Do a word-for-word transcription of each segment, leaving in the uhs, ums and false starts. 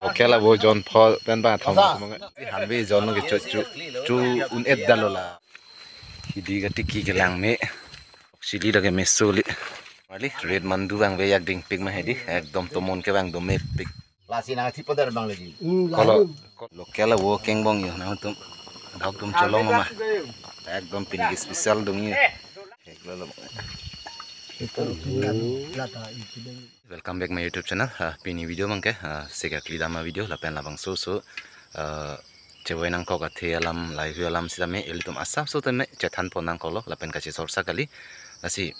Oke la bo jon pho pen bang thom. Hanve jon ke chu chu chu un-et dalo la. Hidi katiki kelang me. Sili lake meso le. Marli red mandu bang ve yak ding pik ma hedi. Ekdom tomon ke bang dome pik. Lasi nang thi poder bang lagi. Hmm, kolo lalu. Local la wo kengbong yo nangtum. Dak tum cholong ma. Ekdom pini ke special dong yo. Eklo lo. Lata itu deh. Welcome back my YouTube channel. Ah, pini video bangke, ah, segarkli dam avideo lapen labangso so, ah, chevoi nangkok athe alam, laheihui alam sitame ilitum asapso tame chethan pon nangkoklo lapen kachesor sa kali. Lasi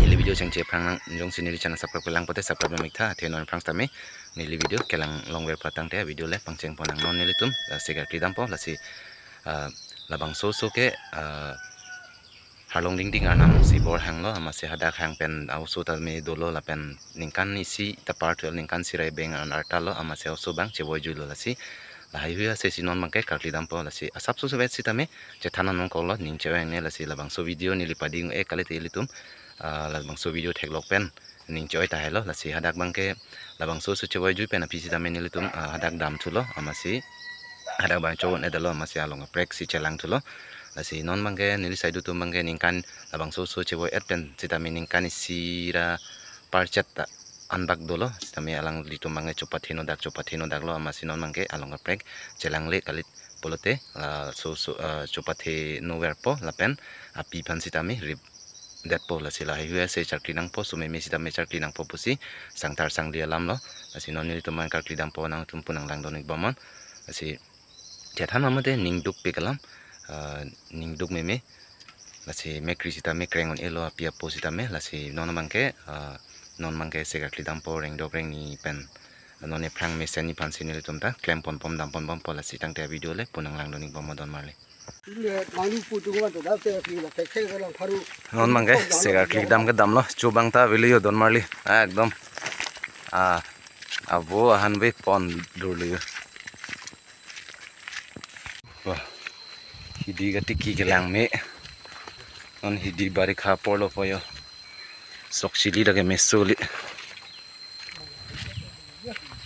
ili video chengche aphrang nang jongsi neli channel subscribe kelang pote subscribe mik tha, athe non aphrang sitame neli video kelang longver patang te video le pangcheng pon nang non nelitum, ah, segarkli dampo lasi, ah, labangso so ke, ah, Harlong Dingding arnam si bor hanglo, amatsi hadak hang pen a-oso tame dolo lapen ningkan isi ta par twelve ningkan sirai beng an arta lo, amatsi oso bang chevoi juilo lasi. Laheihui ase si non bangke karkli dampo lasi. Asapso sevet sitame chethan nangkoklo ning chevoi ne lasi labangso video neli pading e kalite ilitum. Ah, labangso video theklok pen ning choi ta helo lasi hadak bangke labangso so chevoi jui pen aphi sitame nelitum, ah, hadak dam thulo amatsi hadak bang chon edalo amatsi along aprek si chelang thulo lasi non bangke neli saidu tum bangke ningkan labangso so chevoi et pen sitame ningkan isi ra parchet ta anbak dolo sitame alanglitum bangke chopathe no dak chopathe no dak lo amatsi non bangke along aprek chelang le kalit pulote, ah, so so, ah, chopathe no verpo lapen api aphan sitame rip detpo lasi laheihui ase charkli nangpo so meme sitame charkli nangpo pusi sangtar sangli alam lo lasi non nelitum karkli dampo nangtum pu nang langdon ik bomnon lasi chethan ma mate ning duk pik alam, ah, ning duk meme lasi mekri sitame kreng un-elo api apo sitame lasi non bangke, ah, non bangke segarkli dampo rengdok rengni pen non ephrang mesen ni aphan si nelitum ta klem pon pom dam pon bompo lasi tangte video le pu nang langdon ik bomnon don marli. Manglu putu ko to da se ki la tek tek lang pharu. Non bangke segarkli dam ke damlo chobang ta avelo yo don marli. Ah, ekdom. Ah, abo ahan ve pon durlo yo. Wah. Hidi katiki kelang me. Non hidi barikha porlo po yo. Sok sili lake meso le.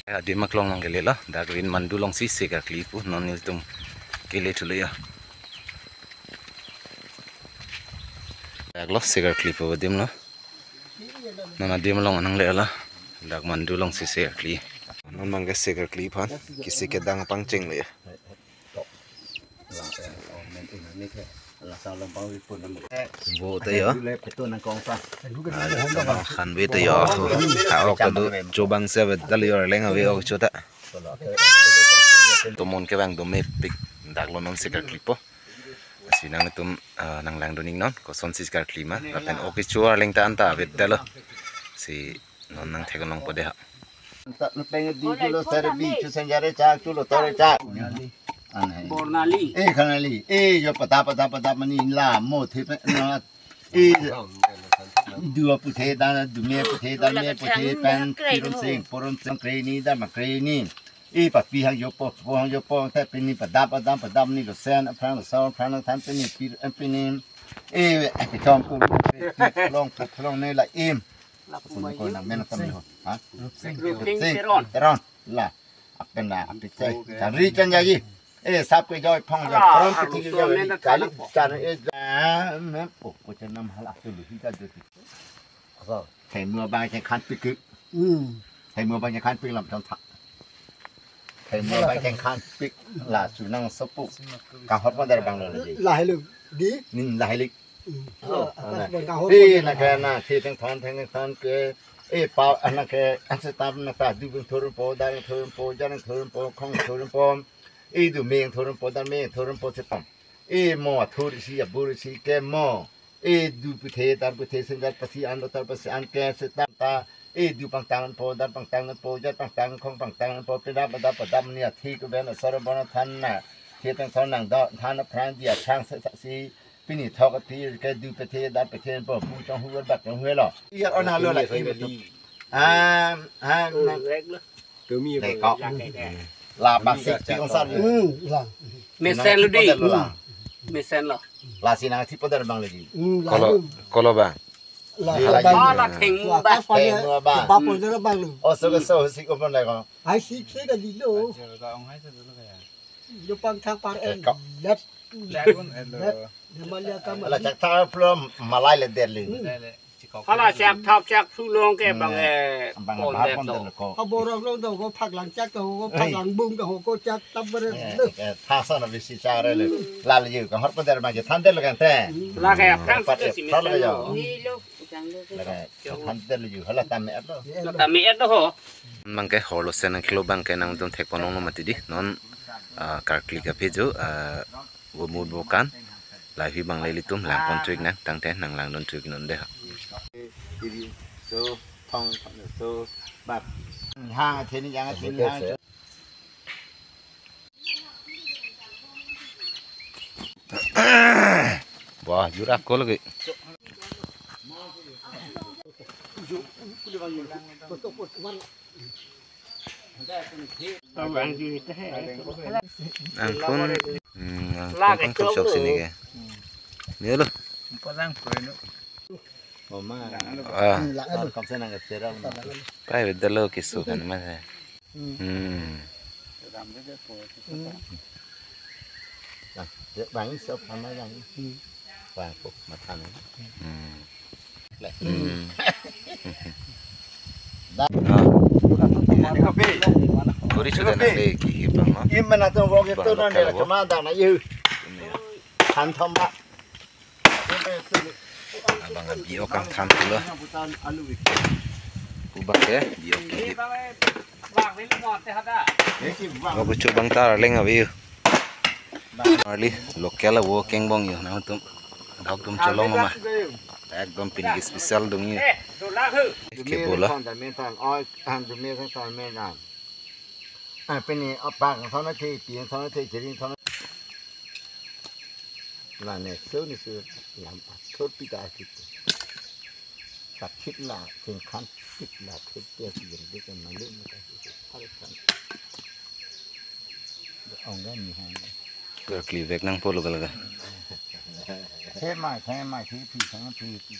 Adim aklong along kele lo, dak rin mandu along si segarkli pu non nelitum kele thulo ya. Dak lo segarkli pu adim lo. Non adim along nang le lo. Dak mandu along si segarkli. Non bangke segarkli aphan kisi kedang pangcheng le ya. Bo ta yo. Hanve ta yo. Ha ok ta do chobang se avedal yo arleng ave ok cho ta. Tomon ke bang dome pik dak lo non segarkli po. Lasi nangtum, ah, nang langdon ik non kosonsi karkli ma lapen ok kecho arleng ta anta avedetlo. Si non nang theklongpo dei ha. Peng di chulo serbi chu senjare chak chulo tore chak. Anhai. Bornali. Eh, khanali. Eh, yo pada pada pada mani la mo the pe na. Eh, dua puthe dan, dua me puthe dan, me puthe pen piron sing, poron sing kreni dan ma kreni. Eh, papi hang yo po, po hang yo po, te pini pada pada pada mani lo sen, aphrang lo son, aphrang lo than pini pir, eh, pini. Eh, kichom pu, long pu, long ne la im. Ko nang men tam lo. Ha? Rupsing Teron. Teron. La. Apen na, apik sai. Chan ri chan jaji. Eh, sap ke joi phong joi. Prom ke thik joi. Kali chan eh. Mem, oh, ko chan nam hala tu lu hi ka joi. Thai mua bang chen khan pik. Hmm. Thai mua bang chen khan pik lam chong thak. Thai mua bang chen khan pik la su nang sopu. Ka hot ma dar bang lo ji. Lahelo. Di? Nin lahelo. Hmm. Oh, akas bang ka hot. Ti na ka na ti teng thon teng thon ke. E pau ana ke an se tam na ta du bang thurun po, dar thurun po, jar thurun po, khong thurun po. E du meng thurun po, dar meng thurun po se tam. E mo athur si abur si ke mo. E du puthe dar puthe sen dar pasi an lo tar pasi an ke se tam ta. E du pangtang po, dar pangtang po, jar pangtang khong pangtang po, peda pada pada mani athi ko ben asar bona than na. Ti teng thon nang do than phrang di athang se sa si. Pini thok aphi ke du pethe dar pethe po pu chong hu bak chong hu lo. Iya ona lo la ki betu. Ah, ah, na. Tumi le ko. La bak sik ti kong san. Hmm, la. Mesen lo di. Mesen lo. La si nang thi poder bang lagi. Hmm, la. Kolo, kolo bang. La, la, la, la, theng, theng, ba, theng, ba. Ba, pon, ba, lu. Oh, so, so, si, ko, pon, la, ko. Ai, si, si, ka, li, lo. Lo, pang, thang, par, en, kok. Let. Let, un, en, lo. Let. Demalia, kam, la, chak, thar, plum, malai, le, der, li. Hmm. Hala chak thap chak thu long ke bang, eh, bang pon, bahar det pon lo. Det lo ko. Aborok long do ko phaklang chak ko, ko phaklang bung ko, ko chak tap ber. Eh, eh, thasa na bisi chak re le. Lal yu ka har pon der ma je than der lo kan te. La ke aphrang pat se si aphrang lo yo. Ni lo, jang lo. La ke than der lo yu hala tam me at lo. La tam me at lo ho. Bang ke holo sen ang kilo bang ke nangtum thek pon long lo mati di. Non, ah, karkli kaphi jo, ah, Gumut Bokan. Lahei bang le ilitum lang pon trik nang tangte nang lang don trik non de. Iri so thong thong so bak. Hang theni yang theni hang. Wah, jurak ko lagi. Angkun, hmm, angkun kan kap chok sini ke. Ni lo. Palang ko no. Oma. Ah. Kap sana ke sera. Pai bedalo kisu kan mas. Hmm. Bang sop sama yang. Bang ko matan. Hmm. Hmm. Ah. Kuri sudah nang le kihip bang, no? Im mana tu wok itu bang, non dia lokal cuma ada na yu. Ini ya. Han thom ba. Abang biok kangthan tu lo. Ubak ya, biok kihip. Wok kecho bang ta arleng ave yu. Arli local avo kengbong yu nangtum. Dak tum cholong ma. Ekdom pini ke special dong yu. Ke bola. Pini apak thon the, pi thon the, jering thon. La ne so ni so lam athor pita akit. Sakit la, singkhan sakit la, thek te si jeng de kan malu na ka si thar kan. Ong ga ni hong. Karkli vek nang polo kalaga. He mai, he mai, he phi, he phi.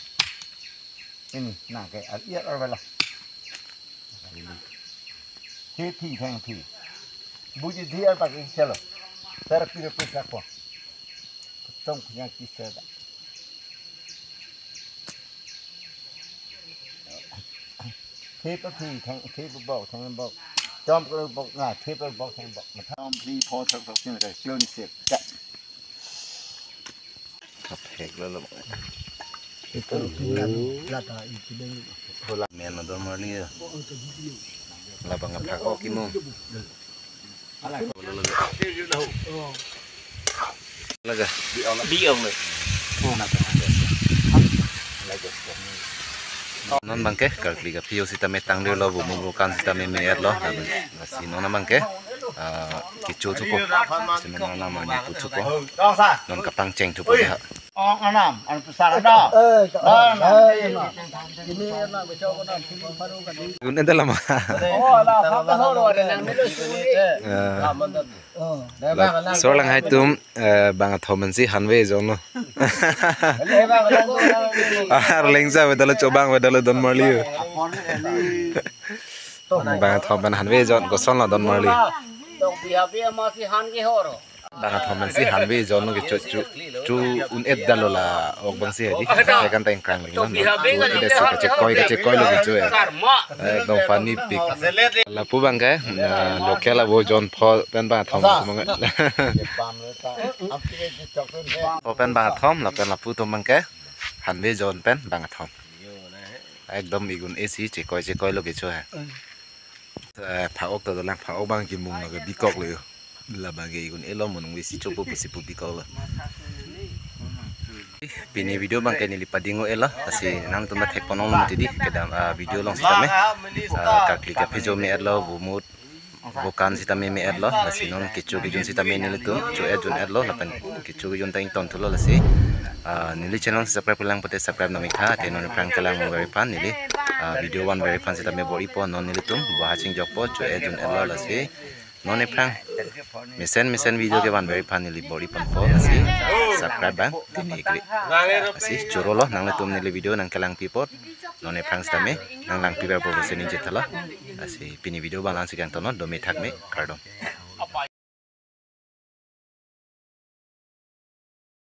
Ini na ke ar iya ar bala. He phi, he phi. Buji dia pakai selo. Ter pira pira ko. Tong punya kisah dah. Thep aphi thang, thep abok, thang abok. Chom ko abok na, thep abok, thang abok. Mathom phli pho thok thok sin ka klon sek. Ka. Kaphek lo lo. Itu lata itu deng. Hola men adon marli ya. Labang aphak ok imu. Laga. Bi ong le. Non bangke, karkli kaphi jo sitame tangdetlo, Gumut Bokan sitame me-etlo. Lasi non bangke, ah, kecho thupo. Sitame non nama ni pu thupo. Non kapangcheng thupo dei ha. Ong anam, an pusar ada. Eh, eh, eh, ini anak besok anak sini baru kan. Gun ente lama. Oh, ala, apa horo ada nang melu sini. Eh. Sor lang hai tum, eh, bang athom pensi hanve jonglo. Arleng sa vedalo chobang vedalo don marli. Bang athom pen hanve jon kosonlo don marli. Bang athom pensi hanve jonlo ke chu chu chu un-et dalo la ok bangsi hadi. Sekan ta ingkrang lagi. Itu si kachekoi kachekoi lo kecho ya. Ekdom funny pic. Lapu bangke, ah, local avo jon pho pen bang athom. Pho pen bang athom, lapen lapu atum bangke hanve jon pen bang athom. Ekdom igun esi chekoi chekoi lo kecho ha. Eh, phak-ok ta dolang, phak-ok bang kimung lo ke bikok lo yo. Labang ke igun elo monung vesi chopo pusi pu bikok lo. Pini video bangke neli pading-o-etlo, lasi nangtum ta thek pon long lo mati di, kedam, ah, video along sitame, ah, karkli kaphi jo me-etlo, Gumut Bokan sitame me-etlo, lasi non kecho kejun sitame nelitum cho-et jun-etlo, lapen kecho kejun ta ington thulo lasi. Ah, neli channel subscribe lang pute subscribe nang-ik tha, te non aphrang kelang verify neli, ah, video one verify sitame bor-ipo, non nelitum bahar chingjokpo, cho-et jun-etlo lasi. Non aphrang mesen mesen video kevan beri aphan neli bor-i ponpo, lasi subscribe abang tini ikri. Lasi choro lo, nanglitum neli video nangkelangpi apot. Non aphrang sitame nanglangpi ver bor-i si ningje tha lo. Lasi pini video abang la-an si kangton non, dome thakme, kardom.